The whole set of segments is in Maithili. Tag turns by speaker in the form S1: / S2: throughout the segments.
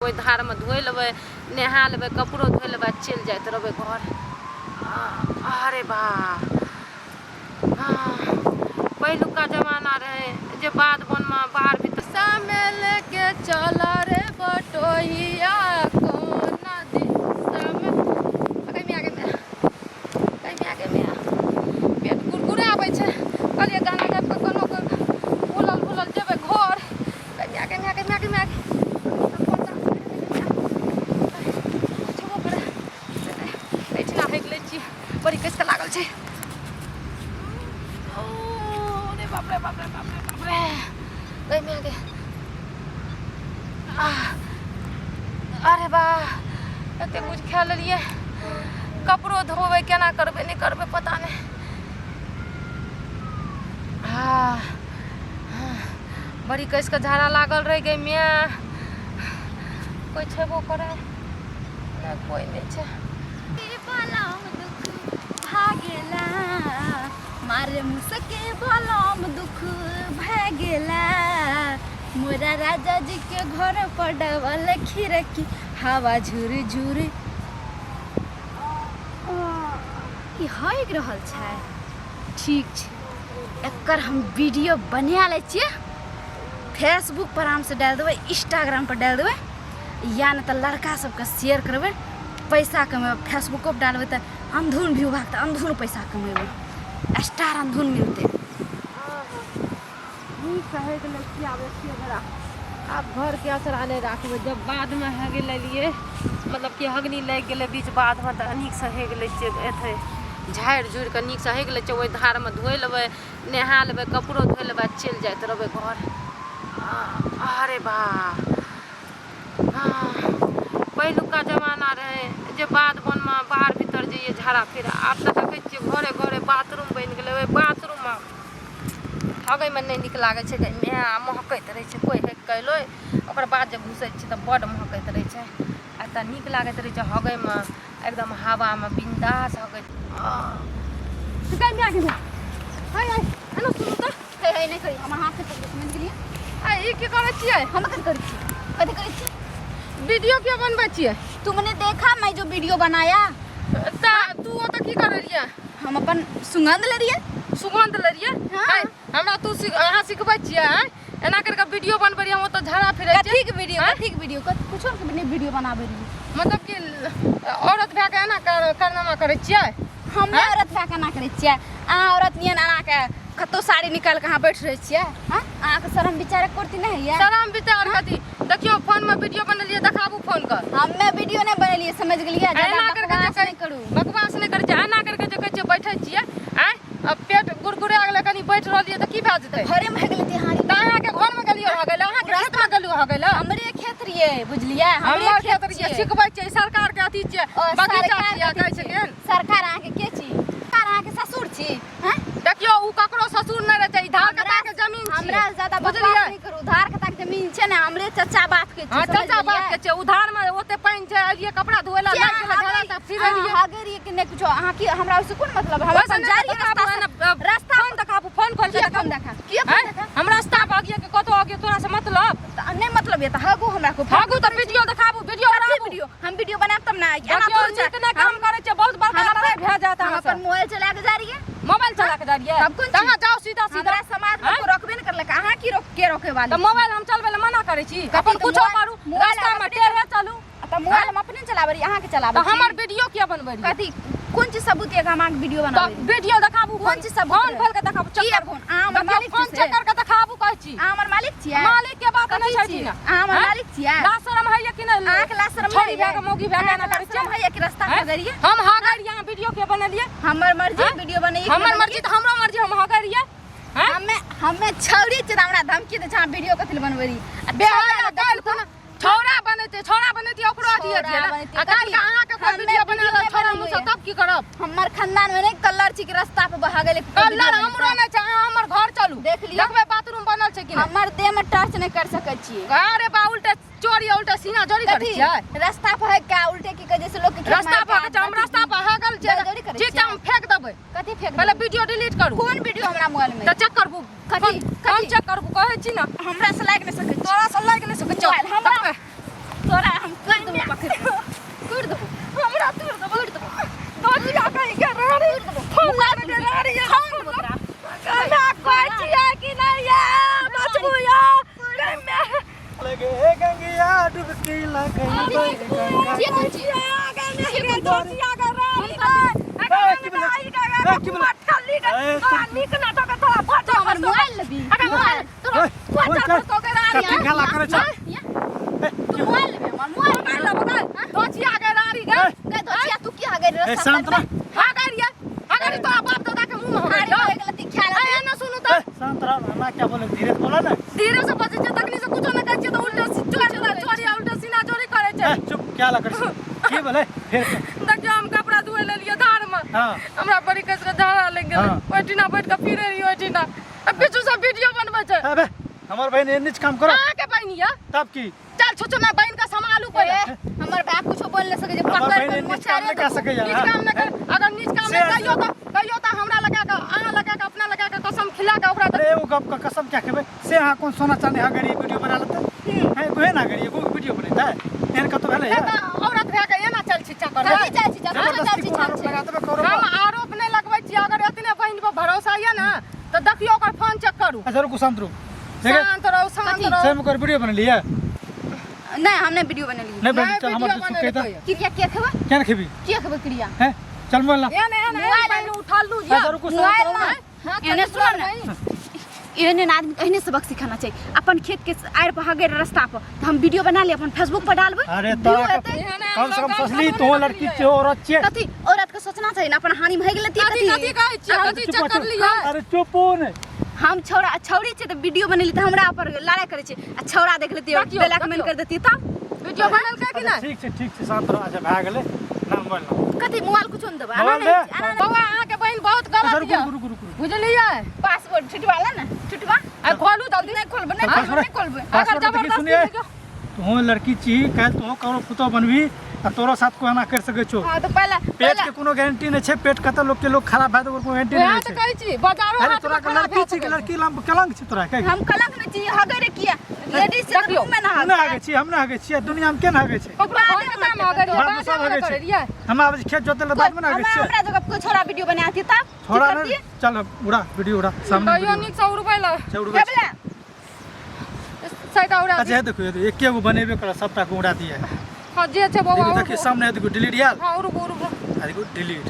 S1: ओहि धारमे धोइ लेबै, नहा लेबै, कपड़ो धोइ लेबै आ चलि जाइत रहबै घर। अरे बा, पहिलुका जमाना रहै जे बाध बनमे बाहर भीतर सामे लेके चल रे बटोहिया कोना दिशामे। गै माय, गै माय, गै माय, गै माय, पेट कुरकुराबै छै। कहलियै गाना गाबि कऽ कोनो भूलल भूलल जेबै घर। गै माय, गै माय, गै माय, गै माय, छेबो करे एहिठिना हेक लै छी, बड़ी कसि कऽ लागल छै। ओ रे बाप रे बाप रे बाप रे बाप रे, गै माय गे, अरे बा, एते कुछ खा लेलियै, कपड़ो धोबै केना करबै नहि करबै पता नहि। हाँ, बड़ी कसि कऽ झाड़ा लागल रहै। गै माय, कोइ छेबो करै नहि, कोइ नहि छै।
S2: बलम दुख भागेला मारे मुसके, बलम दुख भागेला। मोरा राजा जी के घर पर डबल खिड़की, हवा झुर झुर ई हगि रहल छै। ठीक छै, एकर हम वीडियो बना लै छियै, फेसबुक पर आरामसँ डालि देबै, इंस्टाग्राम पर डालि देबै, या नहि तऽ लड़का सबके शेयर करबै, पैसा कमेबै। फेसबुको पर डालबै तऽ अंधुन व्यू भागतै, अंधुन पैसा कमेबै, स्टार अंधुन मिलतै।
S1: नीकसँ होइत गेलै कि आब एके बेरा आब घरके असरा नहि राखबै। जब बाधमे हगि लेलियै, मतलब कि हगनी लागि गेलै बीच बाधमे, तऽ नीकसँ हेग लै छियै, एथे झाड़ि झुड़ि कऽ नीकसँ हेग लै छियै, ओहि धारमे धोइ लेबै, नहा लेबै, कपड़ो धोइ लेबै आ चलि जाइत रहबै घर। अरे बा, पहिलुका जमाना रहै जे बाध बनमे बाहर भीतर जइयै झाड़ा फेरा। आब तऽ देखै छियै घरे घरे बाथरूम बनि गेलै, ओहि बाथरूममे हगैमे नहि नीक लागै छै। गै माय, महकैत रहै छै। कोइ हेग कऽ अयलै, ओकर बाद जे घुसै छियै तऽ बड्ड महकैत रहै छै। आ तऽ नीक लागैत रहै छै हगैमे, एकदम हवामे बिन्दास हगैत। गै माय, गै माय, हाय हाय, एना सुनू तऽ।
S2: हे हे, नहि करी, हमर हाथ से पकड़ू, समझ गेलियै?
S1: आ ई की करै छियै?
S2: हम कथी करै छियै? कथी करै छियै?
S1: वीडियो किया बनबै छियै?
S2: तुमने देखा मैं जो वीडियो बनाया?
S1: तऽ तू ओतऽ की करै रहियै?
S2: हम अपन सुगंध ले रहियै।
S1: सुगंध ले रहियै?
S2: हाँ।
S1: आँय, हमरा तू अहाँ सिखबै छियै? आँय, एना करि कऽ वीडियो बनबै रहियै, हम ओतऽ झाड़ा फिरै छियै।
S2: कथी के वीडियो?
S1: आँय?
S2: कथी के वीडियो? कुछो के नहि वीडियो बनाबै रहियै।
S1: मतलब कि औरत भए कऽ एना कारनामा करै छियै?
S2: हम नहि औरत भए कऽ एना करै छियै। अहाँ औरत नियन एना के कतौ साड़ी निकालि कऽ अहाँ बैठ रहै छियै? हँ, अहाँके शरम विचार करती नहि होइए?
S1: शरम विचार कथी? देखियौ, फोन में वीडियो बनेलियै, देखाबू फोन कर।
S2: हमे वीडियो नहि बनेलियै, समझ गेलियै?
S1: एना
S2: ज्यादा
S1: करके जे
S2: बकवास
S1: कहै
S2: नहि करू।
S1: बकवास नहि करै छियै। एना करके जे कहै छियै बैठै छियै, आँय, अब पेट गुड़गुड़ा गेलै, कनी बैठ रहलियै तऽ की भए जेतै?
S2: घरे में गेलै तिहारी।
S1: तऽ अहाँके घरमे गेलियै भऽ गेलै? अहाँके खेतमे गेलियै भऽ गेलै?
S2: हमरे खेत रहियै, बुझलियै? हमरे
S1: हमर
S2: खेत
S1: खेत रहियै।
S2: छियै।
S1: सिखबै छियै, सरकार के अथी छियै,
S2: ओ,
S1: बगीचा
S2: सरकार
S1: छियै,
S2: कथी
S1: कहै छै
S2: छियै?
S1: केहन।
S2: सरकार अहाँके के छी? सरकार अहाँके ससुर छी? हैं?
S1: देखियौ, उ ककरो ससुर नहि रहै छै, ई धार कता के जमीन छियै।
S2: हमरा से ज्यादा बकवास
S1: बुझलियै?
S2: नहि करू। धार कता के जमीन छै ने, हमरे चचा बाप के छै।
S1: हाँ,
S2: समझ
S1: चाचा बाप
S2: गेलियै?
S1: के छै। उधार में ओते पानि छै, एलियै कपड़ा धोए ला,
S2: जे
S1: लागि गेलै
S2: अहाँ
S1: झड़ा तऽ फिर
S2: अहाँ
S1: एलियै।
S2: हगे रहियै कि नहि कुछो? अहाँ की हमरा ओइसे कोन मतलब? हम
S1: ओइसे
S2: अपन
S1: नहि
S2: जा रहियै
S1: देखाबू,
S2: रास्ता से।
S1: एना,
S2: रास्ता
S1: फोन देखाबू, फोन खोलि के
S2: किया फोन
S1: देखाबू।
S2: देखा? किया फोन
S1: आँय?
S2: देखा?
S1: हम रास्ता पर अगियै कि कतौ अगियै, तोरा से मतलब?
S2: तऽ नहि मतलब ये तऽ हगू हमरा को।
S1: हगू तऽ वीडियो देखाबू, वीडियो
S2: कथी
S1: बनाबू।
S2: वीडियो? हम वीडियो बनायब तब ना। एना
S1: देखियौ,
S2: थोड़े छै।
S1: नीक नहि काम करै छै, बहुत बड़का
S2: हम
S1: लड़ाई भए जायत
S2: हम
S1: अहाँ
S2: अपन
S1: से।
S2: मोबाइल चला के जा रहियै।
S1: मोबाइल चला के जा रहियै?
S2: तब कोन
S1: तऽ अहाँ
S2: चीज?
S1: जाउ सीधा सीधा।
S2: हमरा समाज में
S1: आँय?
S2: कोइ रोकबे नहि करलक, अहाँ की रोक के रोके वाली?
S1: तऽ मोबाइल हम चलबै लए मना करै छी?
S2: कथी
S1: अपन
S2: तऽ
S1: कुछो
S2: मोबाइल-
S1: करू,
S2: मोबाइल
S1: रास्ता
S2: हम
S1: मे
S2: अपने
S1: टेढ़े चलू।
S2: तऽ मोबाइल हम अपने चलाबै रहियै, अहाँके चलाबै
S1: तऽ
S2: छी?
S1: हमर वीडियो किया बनबै रहियै?
S2: कथी कोन चीज सबूत ये कि हम अहाँके वीडियो
S1: तऽ
S2: बनाबै रहियै?
S1: वीडियो देखाबू।
S2: कोन चीज सबूत
S1: फोन
S2: रहै?
S1: खोल के देखाबू।
S2: की
S1: चेक
S2: फोन? अहाँ हमर
S1: देखियौ,
S2: मालिक
S1: फोन
S2: छी से?
S1: चेक करके देखाबू कहै छी।
S2: अहाँ हमर मालिक छियै?
S1: मालिक के बात नहि
S2: कथी
S1: छै
S2: छी?
S1: ने।
S2: अहाँ हमर
S1: आँय?
S2: मालिक छियै?
S1: लाज शरम होइए कि नहि?
S2: अहाँके लाज शरम
S1: छोरी
S2: नहि
S1: भए के मौगी भए के एना
S2: अहाँके
S1: करै
S2: लाज शरम
S1: छियै?
S2: होइए कि रास्ता
S1: आँय?
S2: पर रहियै?
S1: हम हगै रहियै, अहाँ वीडियो के बनेलियै?
S2: हमर मर्जी
S1: आँय?
S2: वीडियो बनैयै कि
S1: हमर
S2: नहि?
S1: मर्जी तऽ हमरो मर्जी, हम हगै रहियै। आँय?
S2: हमे हमे छौरी छियै तऽ हमरा धमकी दै छै, अहाँ वीडियो कथी लए बनबै रहियै? आ
S1: बेहाया काल्हि खुना छौड़ा बनेतै, छौड़ा बनेतै ओकरो अथी
S2: छौड़ा
S1: अथी है ना।
S2: बनेतै,
S1: आ काल्हि
S2: कथी?
S1: के अहाँके कोइ
S2: हमे
S1: वीडियो बना
S2: वीडियो
S1: लेत
S2: नहि
S1: छौड़ा
S2: बनबै।
S1: मुँहसँ तब की करब?
S2: हमर खानदान में नहीं कलर छी कि रास्ता पर बहा गेलै कोइ
S1: कलर
S2: वीडियो बनेतै।
S1: हमरो नहि छै। अहाँ हमर घर चलू,
S2: देख लियौ।
S1: देखबै बाथरूम बनल छै कि नहि।
S2: हमर देह में टर्च नहीं कर सकै छियै।
S1: अरे बा, उल्टे चोरी उल्टे सीना जोरी करै
S2: कथी
S1: छियै।
S2: रास्ता पर है का उल्टे की कहै जैसे लोग के खेत में
S1: रास्ता पर
S2: का
S1: छै, हम रास्ता पर हगल छियै।
S2: बलजोरी करै
S1: ठीक छै,
S2: छियै?
S1: हम फेंक देबै।
S2: कथी फेंक
S1: पहिले
S2: देबै?
S1: वीडियो डिलीट करू।
S2: कोन वीडियो हमरा मोबाइल में?
S1: तऽ चेक करबू।
S2: कथी?
S1: फोन
S2: कथी?
S1: चेक करबू कहै छी ने।
S2: हमरा से लागि नहि सकै छी।
S1: तोरा से लागि नहि सकै छौ।
S2: मोबाइल हमरा
S1: देखबै।
S2: तोरा देबो पकड़ के। तोड़ देबो
S1: हमरा तोड़ देबो।
S2: तोड़ देबो।
S1: दोजिया कहीं के रानी फोन लगा के रानी
S2: खान देबो तोरा।
S1: ना कहै छियै कि नहीं ये बचबू या
S3: लगे गंगिया डुबकी लगैबै गंगा।
S2: के कोन छी?
S1: दोजिया के रानी
S3: ए, की भेलै? ए, की भेलै? ए,
S2: तो हमर मोबाइल लेबी। मोबाइल तोरा
S3: ए, फोन कर। कथी गाला करै छ?
S2: या,
S3: ए,
S2: तू मोबाइल लेबी हमर मोबाइल
S3: ए,
S2: गए दोचिया तू की हगे रे
S3: ए, शांत रह। ए, शांत रह ना, क्या बोले, धीरे से बोला ना।
S1: धीरे से बजै छै तखनी से कुछो नहि कहै छियै तऽ उल्टे चोरी चोरी उल्टे सीना चोरी करै छै।
S3: ए, चुप क्या ला करै छ? की भेलै फेर?
S1: देखियौ हम कपड़ा धोए लेलियै धार मे।
S3: हाँ।
S1: हमरा बड़ी कसरत झाड़ा लागि गेलै। ओहिठिना बैठ कऽ फिरै रहियै ओहिठिना आ पीछू से वीडियो बनबै छै।
S3: अबे हमर बहिन एहन नीच काम करो
S1: अहाँके बहिन यऽ?
S3: तब की?
S1: चल छुछु ना बहिन के सम्हालू पहिले।
S2: ए, हमर बाप कुछो बोल नहीं सके जे
S3: हमर
S2: पकड़
S3: बहिन
S2: के
S3: एहन नीच काम
S2: मोचारे
S3: नहि कऽ सकैया।
S1: नीच काम नहि कर, अगर नीच काम नहि कहियो तऽ कहियो तऽ हमरा लगा कऽ अहाँ लगा कऽ अपना लगा कऽ कसम खिला कऽ ओकरा
S3: अरे एगो गप के कसम क्या खेबै से? अहाँ कोन सोना चांदी हगरी वीडियो बना लेतै? हैं गोहे ना हगरी एगो वीडियो बनेतै? एहन कतौ भेलै?
S1: तऽ औरत भए कऽ एना चल छिच्चा करबै?
S2: कथी चल छिच्चा? कथी चल
S3: जबरदस्ती
S2: छिच्चा
S3: कोनो आरोप
S2: छै?
S3: लगा देबै करो।
S1: हम आरोप नहि लगबै छी। अगर एतने बहिन पर भरोसा यऽ ने तऽ देखियौ ओकर फोन चेक करू।
S3: अच्छा रुकू, शांत रहू। देखै
S1: शांत रहू, शांत
S2: कथी?
S1: रहू।
S3: से हम ओकर वीडियो बनेलियै?
S2: नहीं, हमने वीडियो बनेली।
S3: नहि बनेली।
S1: नहि,
S3: चल हमर
S1: वीडियो
S3: दुख सुखै तऽ
S1: बनेलकै।
S2: क्रिया के खेबै?
S3: किया ने खेबी?
S2: के खेबै क्रिया?
S3: हैं चल मोबाइल ला।
S1: एहन एहन एहन बहिन उठल लू यऽ।
S3: अच्छा रुकू, शांत
S2: मोबाइल
S3: रहू
S2: ला।
S3: ना।
S1: हाँ,
S2: एने
S1: कथी
S2: सुन ने।
S1: बहिन?
S2: एहन एहन आदमी के एहने सबक सिखाना चाहिए। अपन खेत के आड़ पर हगे रास्ता पर तो हम वीडियो बना ले अपन फेसबुक पर डालबै।
S3: अरे
S2: व्यू
S3: तोरा
S2: एतै।
S1: एहन एहन
S3: कम से कम
S1: लोक
S3: सोचली
S1: गाम
S3: तो
S1: घर
S3: लड़की
S1: रखलियै।
S3: छियै, औरत छियै।
S2: कथी औरत के सोचना चाहिए ना अपन हानि भए गेलै
S1: कथी
S2: कथी?
S1: कथी कहै छियै? कथी
S3: चुप
S1: चेक
S3: हो, चुप।
S1: करलियै?
S3: अरे चुप हो ने।
S2: हम छौड़ा छौड़ी छै तऽ वीडियो बनेली तऽ हमरा पर लड़ाई करै छै आ छौड़ा देख लेती
S1: देखियौ,
S2: ब्लैकमेल
S1: देखियौ।
S2: कर देती तब
S1: वीडियो बनेलकै कि
S3: अच्छा,
S1: नहि?
S3: ठीक छै, ठीक छै, शांत रह। अच्छा भए गेलै ना, मोबाइल ला।
S2: कथी मोबाइल कुछो नहि देबै। आना
S3: मोबाइल
S2: नहि
S3: दे।
S2: आना।
S1: बौआ अहाँके बहिन बहुत
S3: अच्छा
S1: गलत
S3: रुकू
S1: यऽ।
S3: रुकू रुकू रुकू।
S1: बुझलियै?
S2: पासपोर्ट छुटवा ला ना, छुटवा।
S1: आ खोलू जल्दी।
S2: नहि खोलबै, नहि
S3: हाँ?
S2: खोलबै, नहि खोलबै।
S1: अगर
S3: पासपोर्ट देखी
S1: जबरदस्ती
S3: सुनिए।
S1: देखियौ।
S3: तू लड़की छी, काल्हि तू ककरो पुतोह बनबी आ तोरो साथ कोई एना कर सकै छौ।
S2: हाँ तऽ पहले
S3: पेट
S2: पहले
S3: के कोनो गारंटी नहि छै। पेट कतऽ लोक के लोक खराब भए ओकर कोनो गारंटी
S1: वएह
S3: नहि
S1: तऽ
S3: छै।
S1: कहै छी बाजारो
S3: अरे
S1: हाटमे
S3: तोरा के
S1: खराब
S3: लड़की
S1: भए
S3: छी कि
S1: सकै छै।
S3: लड़की लम कलंक छी तोरा के?
S2: हम कलंक नहि छी। हगे रे किया लेडीज से
S1: देखियौ,
S2: में ना
S3: तू नहि हगै छी, हम नहि हगै छियै, दुनिया में के नहि हगै छै?
S1: ककरो घरके काम अगर
S3: बाद में सब हगै
S1: करै
S3: छै।
S1: रहियै।
S3: हम आबै छी खेत जोतै लए, बाद में नहि हगै
S2: हमरा
S3: छियै।
S2: हमरा जगह कोई छोड़ा वीडियो बनाती तब की
S3: छोड़ा
S2: करती?
S3: नहि, चल उड़ा वीडियो, उड़ा सामने
S1: कहियो
S3: वीडियो।
S1: नीकसँ उड़बै लए।
S3: चल उड़बै छी।
S2: केबला
S1: साइड उड़ा
S3: अच्छा हे देखो, हे देखो, एके गो बनेबे करत सबटा के उड़ा दिए।
S1: हाँ जे छै बौआ
S3: देखियौ
S1: उड़बू।
S3: देखियौ सामने देखियौ डिलीट आयल।
S1: हाँ उड़बू उड़बू।
S3: आ देखियौ डिलीट।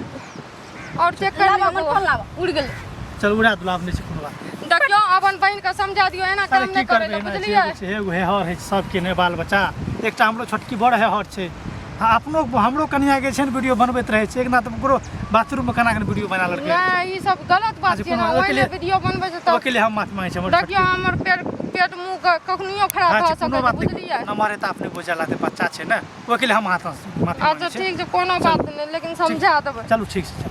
S1: और चेक कर
S2: लाब
S1: लियौ
S2: हमर
S1: बौआ।
S2: फोन लाब, उड़ गेलै।
S3: चल उड़ा दू, आब नहि छै कोनो बात।
S1: देखियौ अपन बहिन के समझा दियौ एना
S3: अरे
S1: काम
S3: की
S1: नहि करै
S3: करबै
S1: लए,
S3: एना छै,
S1: बुझलियै?
S3: एगो छै एगो हेहर हइ सबके नहि बाल बच्चा। एकटा हमरो छोटकी बड़ हेहर छै। हाँ अपनो हमरो कनिया के छै ने वीडियो बनबैत रहै छै। एक ना तऽ ओकरो बाथरूममे केना केना वीडियो बना लेलकै।
S1: नहि ई सब गलत बात
S3: अच्छा,
S1: छै ने।
S3: कोनो ओहिके
S1: ओहिमे
S3: लिए-
S1: वीडियो बनबै छै तऽ
S3: ओहिके लिए हम माफी मांगै छी हमर
S1: देखियौ हमर पेट पेट मुँह के कखनियो खराब
S3: अच्छा
S1: भऽ
S3: कोनो
S1: सकै छै
S3: बात नहि।
S1: बुझलियै?
S3: नमहर है तऽ अपने बुझल हेतै, बच्चा छै ने, ओहिके लिए हम हाथ माफी
S1: अच्छा
S3: मांगै छी।
S1: ठीक छै, कोनो बात नहि, लेकिन समझा देबै।
S3: चलू ठीक छै, चलू।